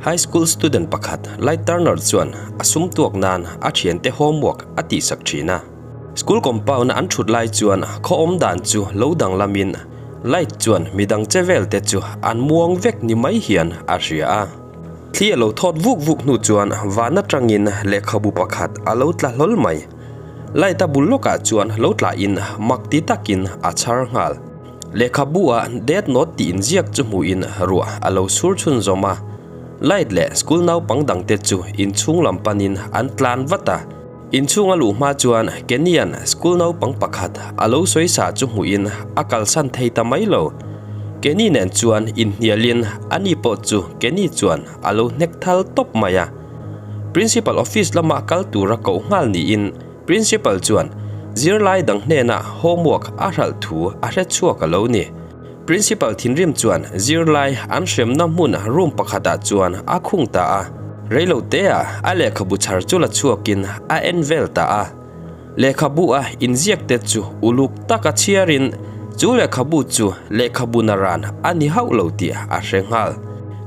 High school student pakhat Light Turner chuan a sum tuak nan a thiante homework a tihsak thin a. School compound a an thut lai chuan khaw awm dan chu lo danglamin Light chuan midang che vel te chu an muang vek ni mai hian a hria a. Thli a lo thawt vuk vuk hnu chuan van atangin lehkhabu pakhat a lo tla hlawl mai. Light a bul lawkah chuan lo tlahin mak ti takin a chhar nghal. Lehkhabu ah Death Note tih inziak chu hmuhin ruah a lo sur chhun zawm a. Light leh school naupang dangte chu inchhung lam panin an tlan vat a. Inchhung a luh hma chuan Kenny-a'n school naupang pakhat a lo sawi sa chu hmuhin a kalsan thei ta mai lo. Kenny nen chuan inhnialin ani pawh chu Kenny chuan a lo hnek thal tawp mai a. Principal office lama kal tura koh nghal niin Principal chuan zirlai dang hnenah homework a hralh thu a hre chhuak a lo ni. Principal thinrim chuan zirlai an hremna hmun room pakhatah chuan a khung ta a. Reilo teah a lehkhabu chhar chu la chhuakin a en vel ta a. Lehkhabu a inziak te chu uluk taka chhiarin chu lehkhabu chu lehkhabu naran a ni hauh lo tih a hre nghal.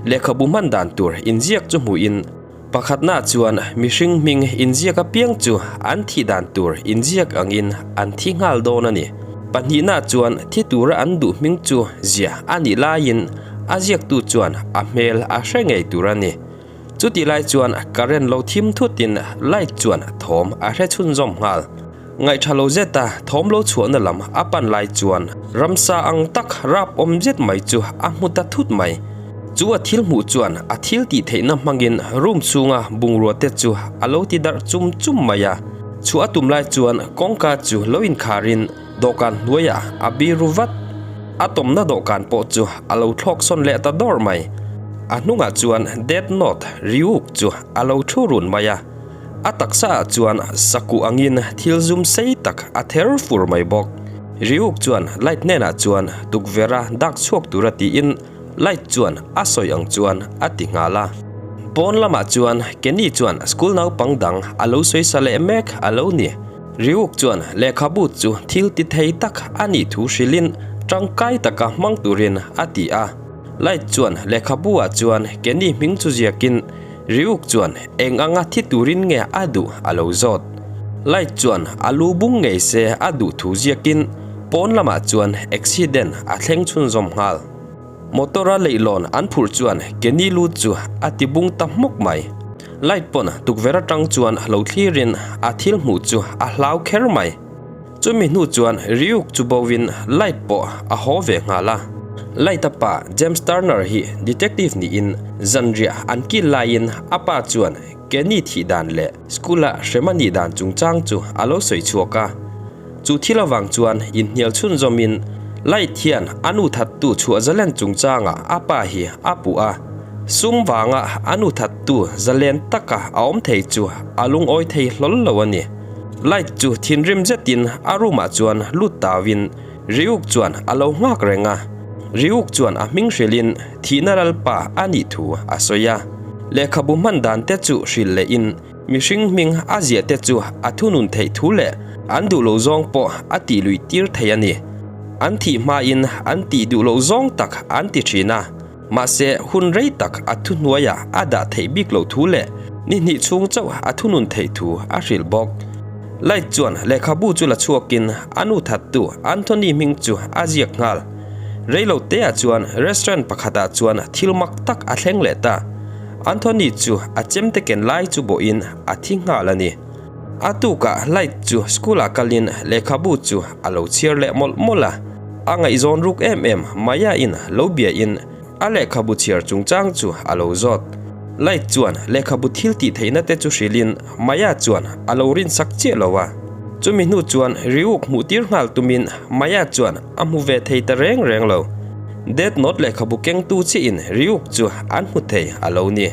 Lehkhabu hman dan tur inziak chu hmuhin Pakhatna chuan mihring hming inziak apiang chu an thih dan tur inziak angin an thi nghal dawn a ni. Pahnihna chuan thi tura an duh hming chu ziah a nih laiin a ziaktu chuan a hmel a hre ngei tur a ni. Chutih lai chuan current lo thim thutin light chuan thawm a hre chhunzawm nghal. Ngaihṭha lo zeta thawm lo chhuahna lam a pan lai chuan ramsa ang tak rap awm zet mai chu a hmu ta thut mai. Chu a thil hmuh chuan a thil tih theihna hmangin room chhunga bungrua te chu a lo ti darh chum chum mai a. Chhuah a tum lai chuan kawngka chu lo inkharin dawhkan hnuaiah a biru vat. A tawmna dawhkan pawh chu a lo thlawk sawn leh ta dawr mai. A hnungah chuan Death Note Ryuk chu a lo thu run mai a. A taksa ah chuan sakuh angin thil zum sei tak a ther fur mai bawk. Ryuk chuan light hnenah chuan tukverh a dak chhuak tura tiin light chuan a sawi ang chuan a ti nghal a. Pawn lamah chuan Kenny chuan school naupang dang a lo sawi sa leh mek a lo ni. Ryuk chuan lehkhabu chu thil ti thei tak a nih thu hrilhin tangkai taka hmang turin a ti a. Light chuan lehkhabu ah chuan Kenny hming chu ziakin Ryuk chuan eng anga thi turin nge a duh a lo zawt. Light chuan a lu bung ngei se a duh thu ziakin pawn lamah chuan accident a thleng chhunzawm nghal. Motor a leihlawn an phurh chuan Kenny lu chu a ti bung ta hmawk mai. Light pawn tukverh atang chuan lo thlirin a thil hmuh chu a hlau kher mai. Chumi hnu chuan Ryuk chu bovin Light pawh a haw ve nghal a. Light-a pa James Turner hi detective niin zanriah an kil laiin a pa chuan Kenny thih dan leh school-a hrem a nih dan chungchang chu a lo sawi chhuak a. Chu thil avang chuan inhnial chhunzawmin Light hian a nu thattu chhuah zalen chungchangah a pa hi a puh a. Sum vanga a nu thattu zalen taka a awm thei chu a lungawi thei hlawl lo a ni. Light chu thinrim zetin a room ah chuan lut tauin Ryuk chuan a lo nghak reng a. Ryuk chuan a hming hrilhin thihna lalpa a nih thu a sawi a. Lehkhabu hman dan te chu hrilh lehin mihring hming a ziah te chu a thunun theih thu leh an duh loh zawng pawh a tih luih tir thei a ni. An thih hmain an tih duh loh zawng tak an ti thin a. Mahse, hun rei tak a thuhnuaiah a dah theih bik loh thu leh ni hnih chhung chauh a thunun theih thu a hrilh bawk. Light chuan lehkhabu chu la chhuakin a nu thattu Anthony hming chu a ziak nghal. Reilo teah chuan restaurant pakhatah chuan thil mak tak a thleng leh ta. Anthony chu a chemte ken lai chu bawhin a thi nghal a ni. A tukah Light chu school-ah kalin lehkhabu chu a lo chhiar leh mawlh mawlh a. A ngaihzawn ruk em em Maya-in lo biain a lehkhabu chhiar chungchang chu a lo zawt. Light chuan lehkhabu thil tih theihna te chu hrilhin Maya chuan a lo rinsak chiah lo a. Chumi hnu chuan Ryuk hmuh tir nghal tumin Maya chuan a hmu ve thei ta reng reng lo. Death Note lehkhabu kengtu chiin Ryuk chu an hmu thei a lo ni.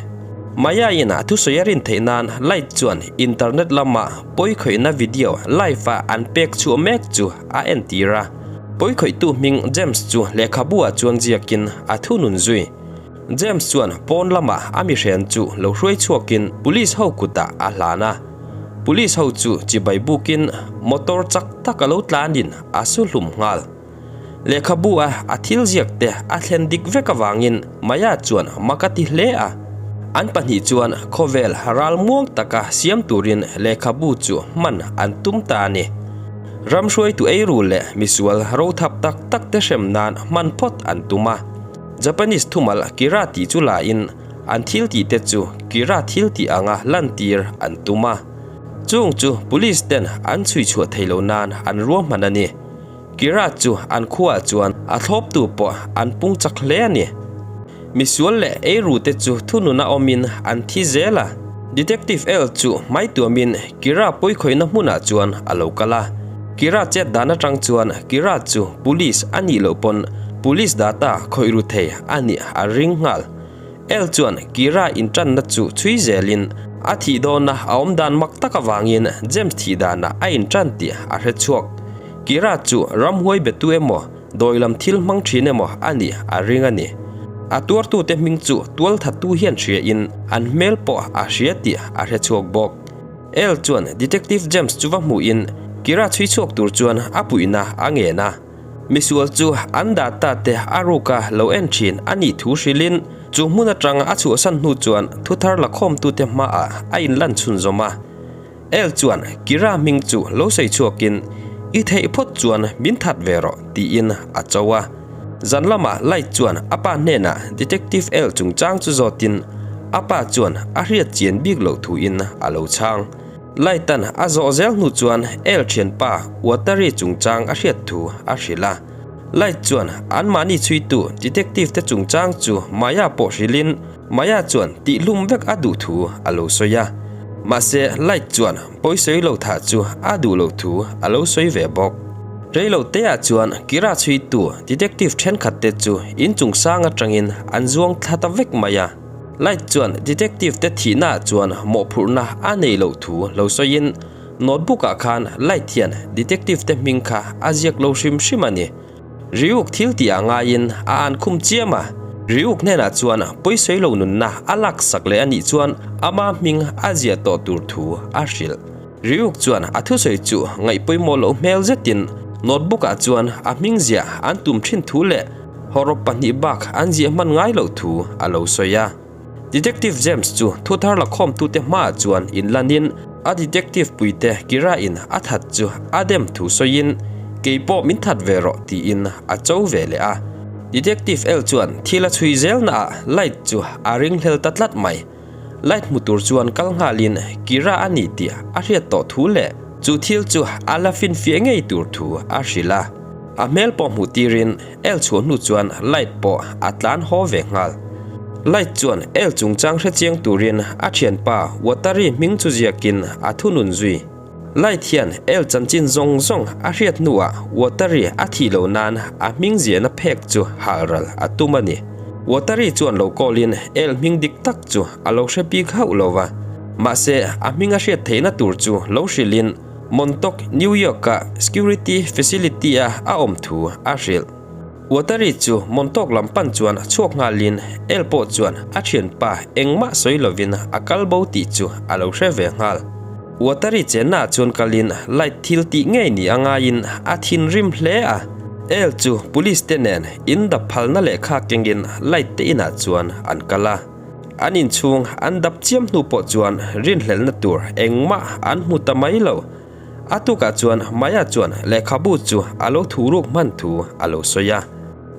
Maya in a thusawi a rin theih nan Light chuan internet lama pawikhawihna video live a an pek chhuah mek chu a entir a. Pawikhawihtu hming James chu lehkhabu ah chuan ziakin a thunun zui. James chuan pawn lama a mihren chu lo hruai chhuakin police ho kutah a hlan a. Police ho chu chibai bukin motor chak tak a lo tlanin a su hlum nghal. Lehkhabu a a thil ziak te a thlen dik vek avangin Maya chuan mak a ti hle a. An pahnih chuan khawvel ralmuang taka siam turin lehkhabu chu hman an tum ta a ni. Ram hruaitu eiru leh misual rothap tak tak te hrem nan hman phawt an tum a. Japanese thumal Kira tih chu lain an thil tih te chu Kira thil tih anga lantir an tum a. Chung chu police ten an chhui chhuah thei lo nan an ruahman a ni. Kira chu an khuaah chuan a thlawptu pawh an pung chak hle a ni. Misual leh eiru te chu thununa awmin an thi zel a. Detective L chu hmai tuamin Kira pawikhawihna hmunah chuan a lo kal a. Kira chet dan atang chuan Kira chu police a nih loh pawn police data khawih ru thei a nih a ring nghal. El chuan Kira intanna chu chhui zelin a thih dawna a awm dan mak tak avangin James thih danah a intan tih a hre chhuak. Kira chu ramhuai betu emaw, dawi lam thil hmang thin emaw a nih a ring a ni. A tuartute hming chu tualthattu hian hriain an hmel pawh a hria tih a hre chhuak bawk. El chuan Detective James chu va hmuhin Kira chhui chhuak tur chuan a puihna a ngen a. Misual chu an data te a ruka lo en thin a nih thu hrilhin chu hmun atang a chhuahsan hnu chuan thuthar lakhawmtute hmaah a inlan chhunzawm a. El chuan Kira hming chu lo sawi chhuakin I theih phawt chuan min that ve rawh tiin a cho a. Zan lamah Light chuan a pa hnenah Detective El chungchang chu zawtin a pa chuan a hriat chian bik loh thuin a lo chhang. Light-a'n a zawh zel hnu chuan El thianpa Watari chungchang a hriat thu a hrilh a. Light chuan anmahni chhuitu detective te chungchang chu Maya pawh hrilhin Maya chuan tihhlum vek a duh thu a lo sawi a. Mahse Light chuan pawisawi lo thah chu a duh loh thu a lo sawi ve bawk. Reilo teah chuan Kira chhuitu detective thenkhat te chu inchung sang atangin an zuang thla ta vek mai a. Light chuan detective te thihnaah chuan mawhphurhna a nei loh thu lo sawiin notebook ah khan Light hian detective te hming kha a ziak lo hrim hrim a ni. Ryuk thil tih ah ngaiin a an khum chiam a, Ryuk hnenah chuan pawisawi lo nunna a lak sak leh a nih chuan ama hming a ziah tawh tur thu a hrilh. Ryuk chuan a thusawi chu ngaih pawimawh loh hmel zetin notebook ah chuan a hming ziah an tum thin thu leh hawrawp pahnih bak an ziah hman ngai loh thu a lo sawi a. Detective James chu thu thar la khawmtute hmaah chuan inlanin a detective puite Kira in a that chu a dem thu sawiin kei pawh min that ve rawh tiin a cho ve leh a. Detective L chuan thil a chhui zel naah light chu a ringhlel ta tlat mai. Light hmu tur chuan kal nghalin Kira a ni tih a hriat tawh thu leh chu thil chu a la finfiah ngei tur thu a hrilh a. A hmel pawh hmuh tirin El chhuah hnu chuan Light pawh a tlan haw ve nghal. Light chuan El chungchang hrechiang turin a thianpa Watari hming chu ziakin a thunun zui. Light hian El chanchin zawng zawng a hriat hnuah Watari a thih loh nan a hming ziahna phek chu halral a tum a ni. Watari chuan lo call-in El hming dik tak chu a lo hre bik hauh lo va. Mahse, a hming a hriat theihna tur chu lo hrilhin Montauk, New York-a security facility-a a awm thu a hrilh. Watari chu Montauk lam pan chuan chhuak nghalin El pawh chuan a thianpa engmah sawi lovin a kal bo tih chu a lo hre ve nghal. Watari chennaah chuan kalin light thil tih ngei ni a ngaiin a thinrim hle a. El chu police te nen in dap phalna lehkha kengin light te inah chuan an kal a. An inchhung an dap chiam hnu pawh chuan rinhlelhna tur engmah an hmu ta mai lo. A tukah chuan Maya chuan lehkhabu chu a lo thuruk hman thu a lo sawi a.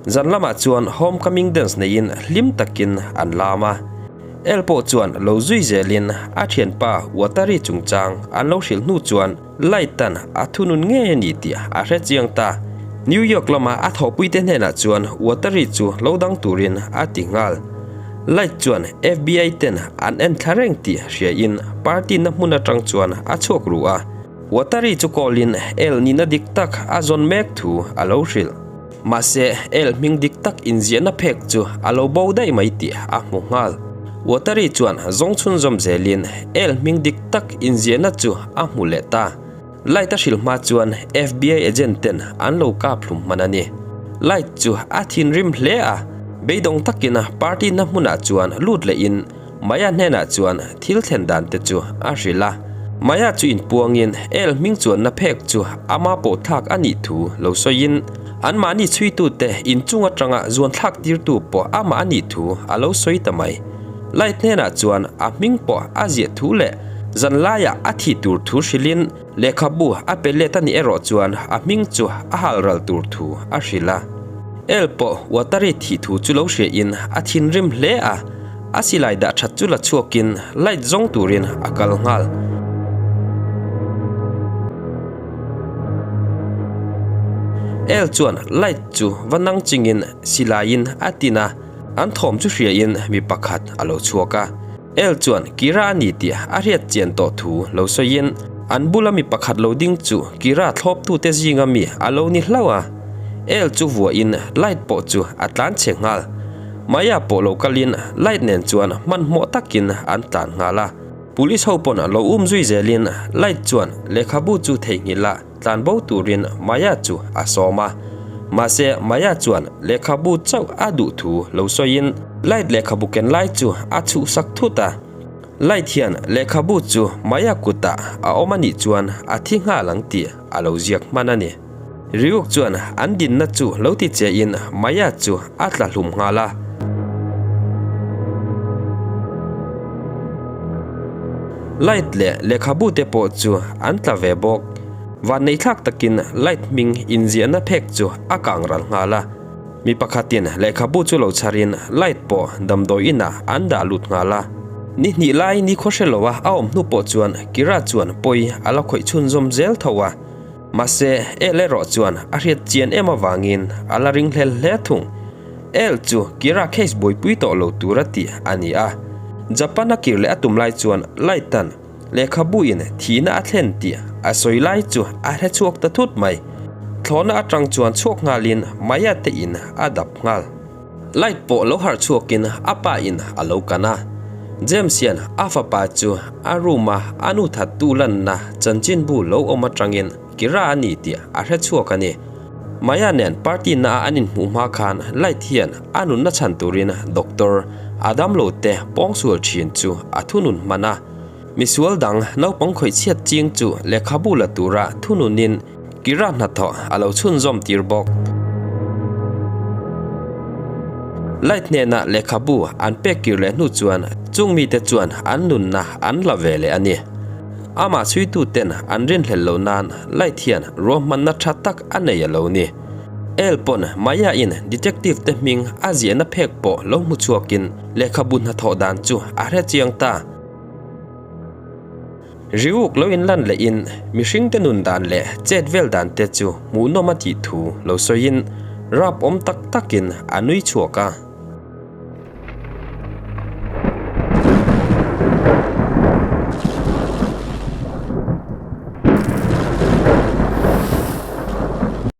Zan lamah chuan homecoming dance neiin hlim takin an lam a. El pawh chuan lo zui zelin a thianpa Watari chungchang an lo hrilh hnu chuan Light-a'n a thunun ngei a ni tih a hre chiang ta. New York lama a thawhpuite hnenah chuan Watari chu lo dang turin a ti nghal. Light chuan FBI ten an en thla reng tih hriain party na hmun atang chuan a chhuak ru a. Watari chu call-in El nihna dik tak a zawn mek thu a lo hrilh. Mahse, El hming dik tak inziahna phek chu a lo bo daih mai tih a hmu nghal. Watari chuan zawng chhunzawm zelin El hming dik tak inziahna chu a hmu leh ta. Light a hrilh hma chuan FBI agent ten an lo kap hlum hman a ni. Light chu a thinrim hle a, beidawng takin party na hmunah chuan lut lehin Maya hnenah chuan thil thlen dan te chu a hrilh a. Maya chu inpuangin El hming chuanna phek chu ama pawh thlak a nih thu lo sawiin anmahni chhuitute inchung atanga zuan thlak tirtu pawh amah a nih thu a lo sawi ta mai. Light hnenah chuan a hming pawh a ziah thu leh zanlaiah a thih tur thu hrilhin lehkhabu a pe let a nih erawh chuan a hming chu a hal ral tur thu a hrilh a. El pawh Watari thih thu chu lo hriain a thinrim hle a, a silai dah that chu la chhuakin light zawng turin a kal nghal. El chuan light chu va nang chingin silaiin a tin a, an thawm chu hriain mi pakhat a lo chhuak a. El chuan Kira a ni tih a hriat chian tawh thu lo sawiin an bula mi pakhat lo ding chu Kira thlawptute zinga mi a lo ni hlauh a. El chu vuahin light pawh chu a tlan chhe nghal. Maya pawh lo kalin light nen chuan hmanhmawh takin an tlan nghal a. Police ho pawn lo um zui zelin light chuan lehkhabu chu theihnghilh a tlan bo turin Maya chu a sawm a. Mahse Maya chuan lehkhabu chauh a duh thu lo sawiin light lehkhabu ken lai chu a chhuhsak thut a. Light hian lehkhabu chu Maya kutah a awm a nih chuan a thi nghal ang tih a lo ziak hman a ni. Ryuk chuan an dinna chu lo ti che in Maya chu a tla hlum nghal a. Light leh lehkhabu te pawh chu an tla ve bawk. Vanneihthlak takin light hming inziahna phek chu a kang ral nghal a. Mi pakhatin lehkhabu chu lo chharin light pawh damdawi inah an dah lut nghal a. Ni hnih lai ni khaw hre lo a a awm hnu pawh chuan Kira chuan pawi a la khawih chhunzawm zel tho a. Mahse, El erawh chuan a hriat chian em avangin a la ringhlel hle thung. El chu Kira case buaipui tawh lo tur a tih a ni a. Japan a kir leh a tum lai chuan Light-a'n lehkhabuin thihna a thlen tih a sawi lai chu a hre chhuak ta thut mai. Thlawhna atang chuan chhuak nghalin Maya te in a dap nghal. Light pawh lo harh chhuakin a pa in a lo kan a. James hian a fapa chu a room a a nu thattu lanna chanchinbu lo awm atangin Kira a ni tih a hre chhuak a ni. Maya nen party na a an inhmuh hma khan Light hian a nunna chhan turin doctor a damlo te pawngsual thin chu a thunun hman a. Misual dang naupang khawih chhiat ching chu lehkhabu la tura thununin Kira hnathawh a lo chhunzawm tir bawk. Light hnena lehkhabu an pek kir leh hnu chuan chung mite chuan an nunna an la ve leh a ni. Amah chhuituten an rinhlelh loh nan Light hian ruahmanna tha tak a nei a lo ni. El pawn Maya-in detective te hming a ziahna phek pawh lo hmu chhuakin lehkhabu hnathawh dan chu a hre chiang ta. Riuk lo inlan lehin mihringte nun dan leh chet vel dan te chu hmuhnawm a tih thu lo sawiin rap awm tak takin a nui chhuak a.